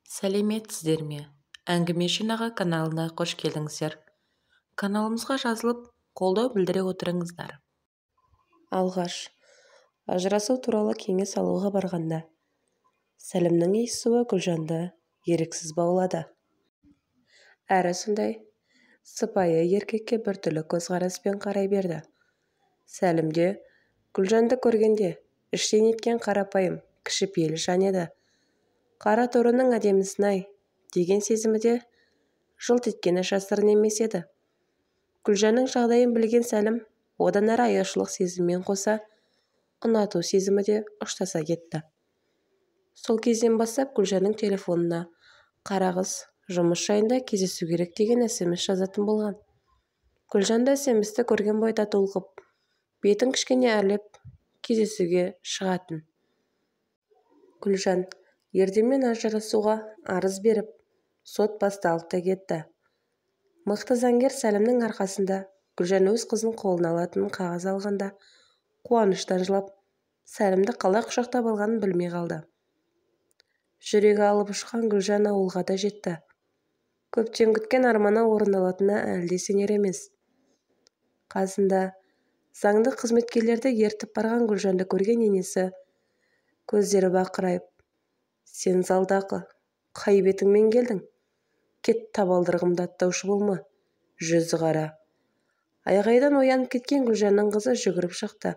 Сәлеметсіздер ме? Әңгіме жинағы каналына қош келдіңіздер. Каналымызға жазылып, қолдау білдіре отырыңыздар. Алғаш ажырасу туралы кеңес алуға барғанда, Сәлімнің иіссуы Гүлжанды еріксіз баулады. Әрі сондай сыпайы еркекке біртүрлі көзқараспен қарай берді. Сәлім де Гүлжанды көргенде іштей неткен қарапайым, кішіпейіл жан еді. Қара торының әдемісін-ай деген сезімі де жылт еткені жасырын емес еді. Гүлжанның жағдайын білген Сәлім одан әрі аяушылық сезіммен қоса ұнату сезімі де ұштаса кетті. Сол кезден бастап Гүлжанның телефонына қара қыз жұмыс жайында кездесу керек деген СМС жазатын болған. Гүлжан да СМС-ті көрген бойда толқып, бетін кішкене әрлеп кездесуге шығатын. Гүлжан Ерденмен ажырасуға арыз беріп, сот басталып та кетті. Мықты заңгер Сәлімнің арқасында Гүлжан өз қызын қолына алатын қағаз алғанда қуаныштан жылап, Сәлімді қалай құшақтап алғанын білмей қалды. Жүрегі алып ұшқан Гүлжан ауылға да жетті. Көптен күткен арманы орындалатынына әлі де сенер емес. Қасында заңды қызметкерлерді ертіп барған Гүлжанды көрген енесі көздері бақырайып, «Сен залдақы, қай бетіңмен келдің? Кет, табалдырығымды аттаушы болма, жүзі қара». Айғайдан оянып кеткен Гүлжанның қызы жүгіріп шықты.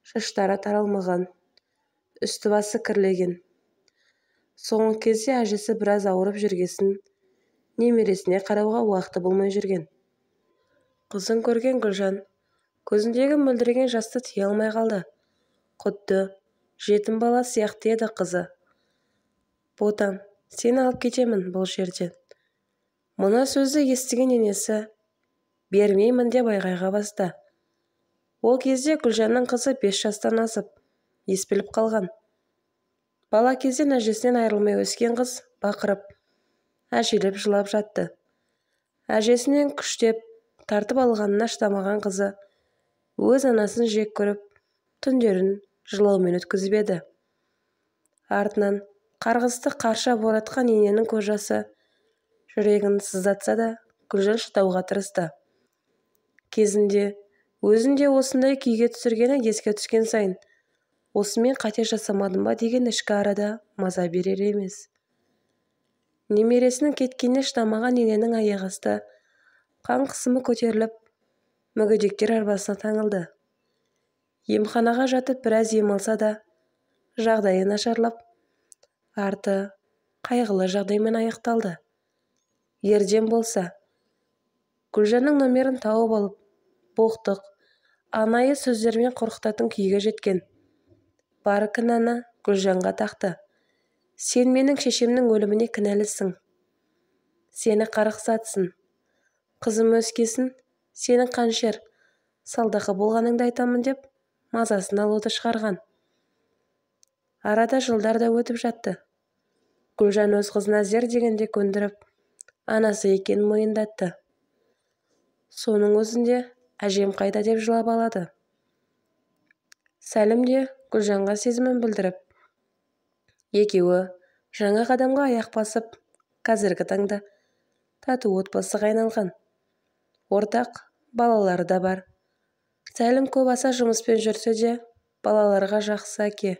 Шаштары таралмаған, үсті-басы кірлеген. Соңғы кезде әжесі біраз ауырып жүргесін немересіне қарауға уақыты болмай жүрген. Қызын көрген Гүлжан көзіндегі мөлдіреген жасты тия алмай қалды. Құдды жетім бала сияқты еді қызы. «Ботам, сені алып кетемін бұл жерден». Мына сөзді естіген енесі «бермеймін» деп айғайға басты. Ол кезде Гүлжанның қызы 5 жастан асып, ес біліп қалған. Бала кезден әжесінен айырылмай өскен қыз бақырып, әжелеп жылап жатты. Әжесінен күштеп тартып алғанына шыдамаған қызы өз анасын жек көріп, түндерін жылаумен өткізіп еді. Артынан қарғысты қарша боратқан ененің көз жасы жүрегін сыздатса да, Гүлжан шыдауға тырысты. Кезінде өзін де осындай күйге түсіргені еске түскен сайын, осымен қате жасамадым ба деген ішкі арада маза берер емес. Немересінің кеткеніне шыдамаған ененің аяқ асты қан қысымы көтеріліп, мүгедектер арбасына таңылды. Емханаға жатып біраз ем алса да, жағдайы нашарлап, арты қайғылы жағдаймен аяқталды. Ерден болса, Гүлжанның номерін тауып алып, боқтық, анайы сөздермен қорқытатын күйге жеткен. Бар кінәні Гүлжанға тақты. «Сен менің шешемнің өліміне кінәлісің. Сені қарғыс атсын. Қызым өскесін, сенің қаншер салдақы болғаныңды айтамын» деп мазасын алуды шығарған. Арада жылдар да өтіп жатты. Гүлжан өз қызына зер дегенде көндіріп, анасы екенін мойындатты. Соның өзінде әжем қайда деп жылап алады. Сәлім де Гүлжанға сезімін білдіріп, екеуі жаңа қадамға аяқ басып, қазіргі таңда тату отбасыға айналған. Ортақ балалары да бар. Сәлім көп аса жұмыспен жүрсе де, балаларға жақсы әке,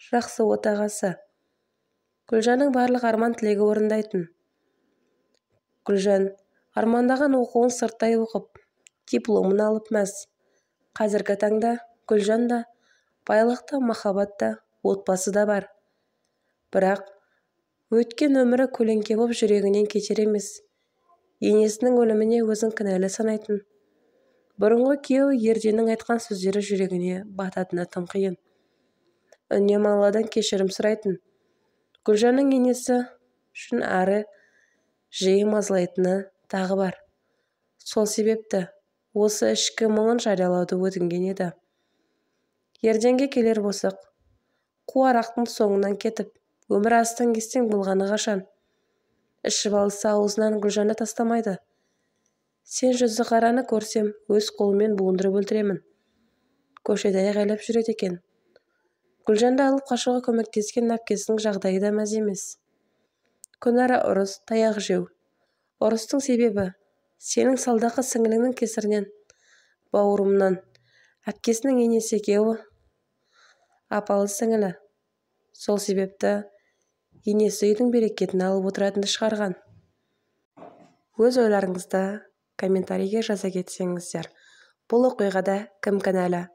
жақсы отағасы. Гүлжанның барлық арман тілегі орындайтын. Гүлжан армандаған оқуын сырттай оқып, дипломын алып мәз. Қазіргі таңда Гүлжан да байлық та, махаббат та, отбасы да бар. Бірақ өткен өмірі көлеңке боп жүрегінен кетер емес. Енесінің өліміне өзін кінәлі санайтын. Бұрынғы күйеуі Ерденнің айтқан сөздері жүрегіне бататыны тым қиын. Үнемі Алладан кешірім сұрайтын. Гүлжанның енесі үшін әрі жиі мазалайтыны тағы бар. Сол себепті осы ішкі мұңын жариялауды өтінген еді. Ерденге келер болсақ, қу арақтың соңынан кетіп, өмір астан-кестең болғаны қашан. Ішіп алса аузынан Гүлжанды тастамайды. «Сен жүзі қараны көрсем, өз қолыммен буындырып өлтіремін». Көшеде айғайлап жүреді екен. Гүлжанды алып қашуға көмектескен әпкесінің жағдайы да мәз емес. Күнара ұрыс, таяқ жеу. Ұрыстың себебі сенің салдақы сіңіліңнің кесірінен, бауырымнан. Әпкесінің енесі екеуі апалы-сіңілі. Сол себепті енесі үйдің берекетін алып отыратынды шығарған. Өз ойларыңызды комментарийге жаза кетсеңіздер. Бұл оқиғада кім кінәлі?